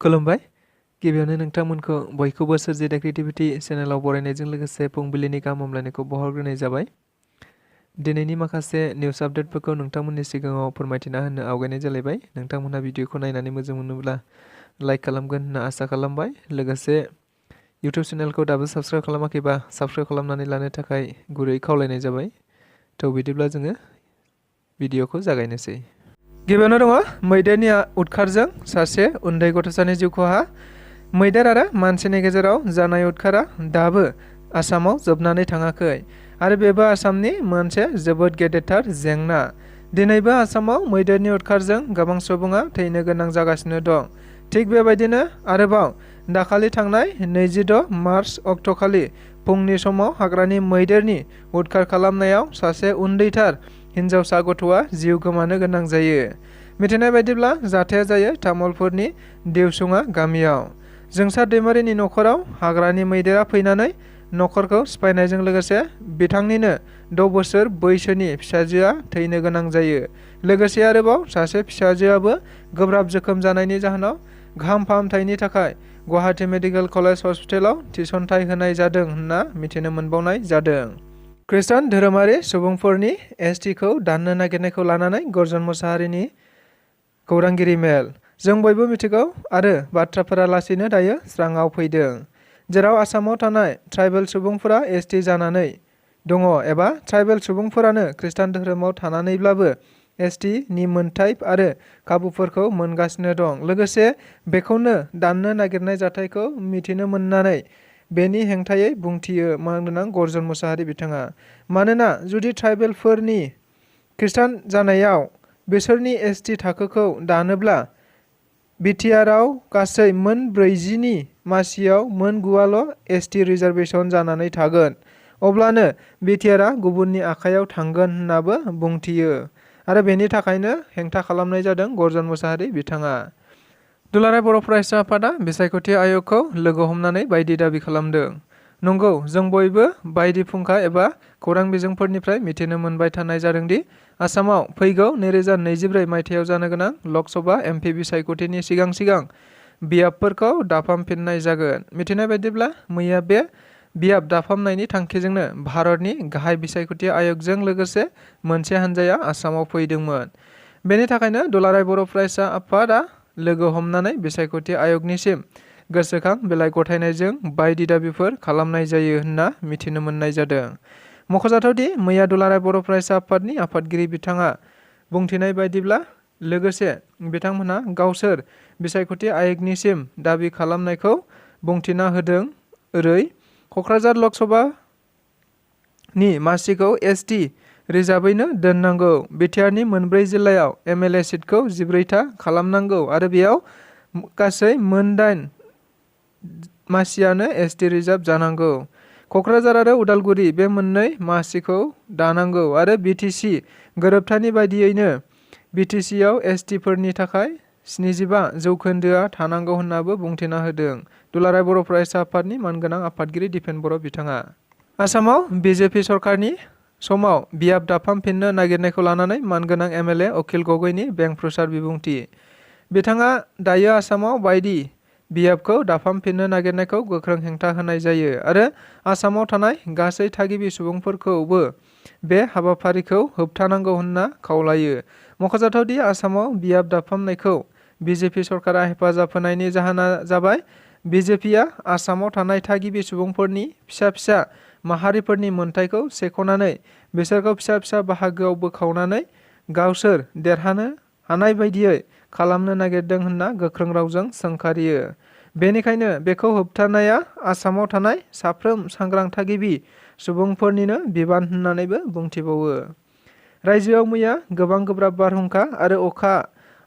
खुलुमबाय गिबियावनो नोंथांमोनखौ बयखौबो सोरजिदा क्रिएटिभिटी चेनेलाव बरायनायजों लोगोसे फुंबिलिनि गाहाम हामलायनायखौ बावहरग्रोनाय जाबाय। दिनैनि माखासे निउस आपडेटफोरखौ नोंथांमोननि सिगाङाव फोरमायथिना होनो आवगायनाय जालायबाय। नोंथांमोनहा भिडिअखौ नायनानै मोजां मोनोब्ला लाइक खालामगोन होनना आसा खालामबाय। लोगोसे इउटिउब चेनेलखौ दाबो साबस्क्राइब खालामाखैबा साबस्क्राइब खालामनानै लानो थाखाय गुरै खावलायनाय जाबाय। थ' बिदिब्ला जोङो भिडिअखौ जागायनोसै। गिबियावनो दङ मैदेरनि उदखारजों सासे उन्दै गथ'सानि जिउ खहा। मैदेर आरो मानसिनि गेजेराव जानाय उदखारा दाबो आसामाव जोबनानै थाङाखै आरो बेबो आसामनि मोनसे जोबोद गेदेरथार जेंना। दिनैबो आसामाव मैदेरनि उदखारजों गोबां सुबुङा थैनो गोनां जागासिनो दं। थिग बेबायदिनो आरोबाव दाखालि थांनाय 26 मार्च अक्ट'खालि फुंनि समाव हाग्रानि मैदेरनि उदखार खालामनायाव सासे उन्दैथार हिन्जावसा गथ'आ जिउ गोमानो गोनां जायो। मिथिनाय बायदिब्ला जाथाया जायो तामुलपुरनि देवसुङा गामियाव। जोंसार दैमारिनि नखराव हाग्रानि मैदेरा फैनानै नखरखौ सिफायनायजों लोगोसे बिथांनिनो 6 बोसोर बैसोनि फिसाजोआ थैनो गोनां जायो। लोगोसे आरोबाव सासे फिसाजोआबो गोब्राब जोखोम जानायनि जाहोनाव गाहाम फाहामथायनि थाखाय गुवाहाटी मेडिकेल कलेज हस्पिटालाव थिसनथाय होनाय जादों होनना मिथिनो मोनबावनाय जादों। खृष्टान धोरोमारि सुबुंफोरनि एसटिखौ दाननो नागिरनायखौ लानानै गर्जन मुसाहारिनि खौरांगिरि मेल। जों बयबो मिथिगौ आरो बाथ्राफोरा लासैनो दायो स्राङाव फैदों। जेराव आसामाव थानाय ट्राइबेल सुबुंफोरा एसटि जानानै दङ एबा ट्राइबेल सुबुंफोरानो खृष्टान धोरोमाव थानानैब्लाबो एसटि नि मोनथाय आरो खाबुफोरखौ मोनगासिनो दं। लोगोसे बेखौनो दाननो नागिरनाय जाथायखौ मिथिनो मोननानै बेनि हेंथायै बुंथियो मानगोनां गर्जन मुसाहारि बिथाङा। मानोना जुदि ट्राइबेलफोरनि खृष्टान जानायाव बिसोरनि एसटि थाखोखौ दानोब्ला बिटिआरआव गासै मोन 40नि मासियाव मोन 9आल' एसटि रिजार्भेसन जानानै थागोन। अब्लानो बिटिआरआ गुबुननि आखायाव थांगोन होननाबो बुंथियो आरो बेनि थाखायनो हेंथा खालामनाय जादों गर्जन मुसाहारि बिथाङा। दुलाराय बर' फरायसा आफादा बिसायख'थि आयगखौ लोगो हमनानै बायदि दाबि खालामदों। नंगौ, जों बयबो बायदि फुंखा एबा खौरां बिजोंफोरनिफ्राय मिथिनो मोनबाय थानाय जादोंदि आसामाव फैगौ 2024 मायथाइयाव जानो गोनां लकसभा एमपि बिसायख'थिनि सिगां बियाबफोरखौ दाफामफिननाय जागोन। मिथिनाय बायदिब्ला मैया बे बियाब दाफामनायनि थांखिजोंनो भारतनि गाहाय बिसायख'थि आयगजों लोगोसे मोनसे हानजाया आसामाव फैदोंमोन। बेनि थाखायनो दुलाराय बर' फरायसा आफादा लोगो हमनानै बिसायख'थि आयगनिसिम गोसोखां बिलाइ गथायनायजों बायदि दाबिफोर खालामनाय जायो होनना मिथिनो मोननाय जादों। मख'जाथावदि मैया दुलाराय बर' फरायसा आफादनि आफादगिरि बिथाङा बुंथिनाय बायदिब्ला लोगोसे बिथांमोनहा गावसोर बिसायख'थि आयगनिसिम दाबि खालामनायखौ बुंथिना होदों। ओरै क'क्राझार लकसभानि मासिखौ एसटि रिजार्भैनो दोननांगौ। बिटिआरनि मोनब्रै जिल्लायाव एमएलए सिटखौ 14था खालामनांगौ आरो बेयाव गासै मोन 8 मासियानो एसटि रिजार्भ जानांगौ। क'क्राझार आरो उदालगुरि बे मोननै मासिखौ दानांगौ आरो बिटिसि गोरोबथानि बायदियैनो बिटिसिआव एसटिफोरनि थाखाय 75% थानांगौ होननाबो बुंथिना होदों दुलाराय बर' फरायसा आफादनि मानगोनां आफादगिरि दिपेन बर' बिथाङा। आसामाव बिजेपि सरकारनि समाव बियाब दाफामफिननो नागिरनायखौ लानानै मानगोनां एमएलए अखिल गगैनि बेंप्रसार बिबुंथि। बिथाङा दायो आसामाव बायदि बियाबखौ दाफामफिननो नागिरनायखौ गोख्रों हेंथा होनाय जायो आरो आसामाव थानाय गासै थागिबि सुबुंफोरखौबो बे हाबाफारिखौ होबथानांगौ होनना खावलायो। मख'जाथावदि आसामाव बियाब दाफामनायखौ बिजेपि सरकारा हेफाजाब होनायनि जाहोना जाबाय बिजेपिआ आसामाव थानाय थागिबि सुबुंफोरनि फिसा माहारिफोरनि मोनथायखौ सेख'नानै बिसोरखौ फिसा बाहागोआव बोखावनानै गावसोर देरहानो हानाय बायदियै खालामनो नागिरदों होनना गोख्रों रावजों सोंखारियो। बेनिखायनो बेखौ होबथानाया आसामाव थानाय साफ्रोम सांग्रां थागिबि सुबुंफोरनिनो बिबान होननानैबो बुंथिबावो। रायजोआव मैया गोबां गोब्राब बारहुंखा आरो अखा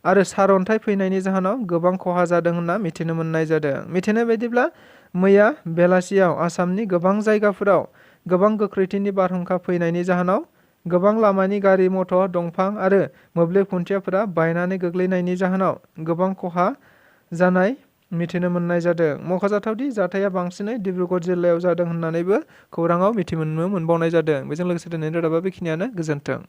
आरो सारअन्थाइ फैनायनि जाहोनाव गोबां खहा जादों होनना मिथिनो मोननाय जादों। मिथिनाय बायदिब्ला मैया बेलासियाव आसामनि गोबां जायगाफोराव गोबां गोख्रैथिनि बारहुंखा फैनायनि जाहोनाव गोबां लामानि गारि मटर, दंफां आरो मोब्लिब खुन्थियाफोरा बायनानै गोग्लैनायनि जाहोनाव गोबां खहा जानाय मिथिनो मोननाय जादों। मख'जाथावदि जाथाया बांसिनै डिब्रुगड़ जिल्लायाव जादों होननानैबो खौराङाव मिथिनो मोनबावनाय जादों। बेजों लोगोसे दिनैनि रादाबा बेखिनियानो। गोजोन्थों।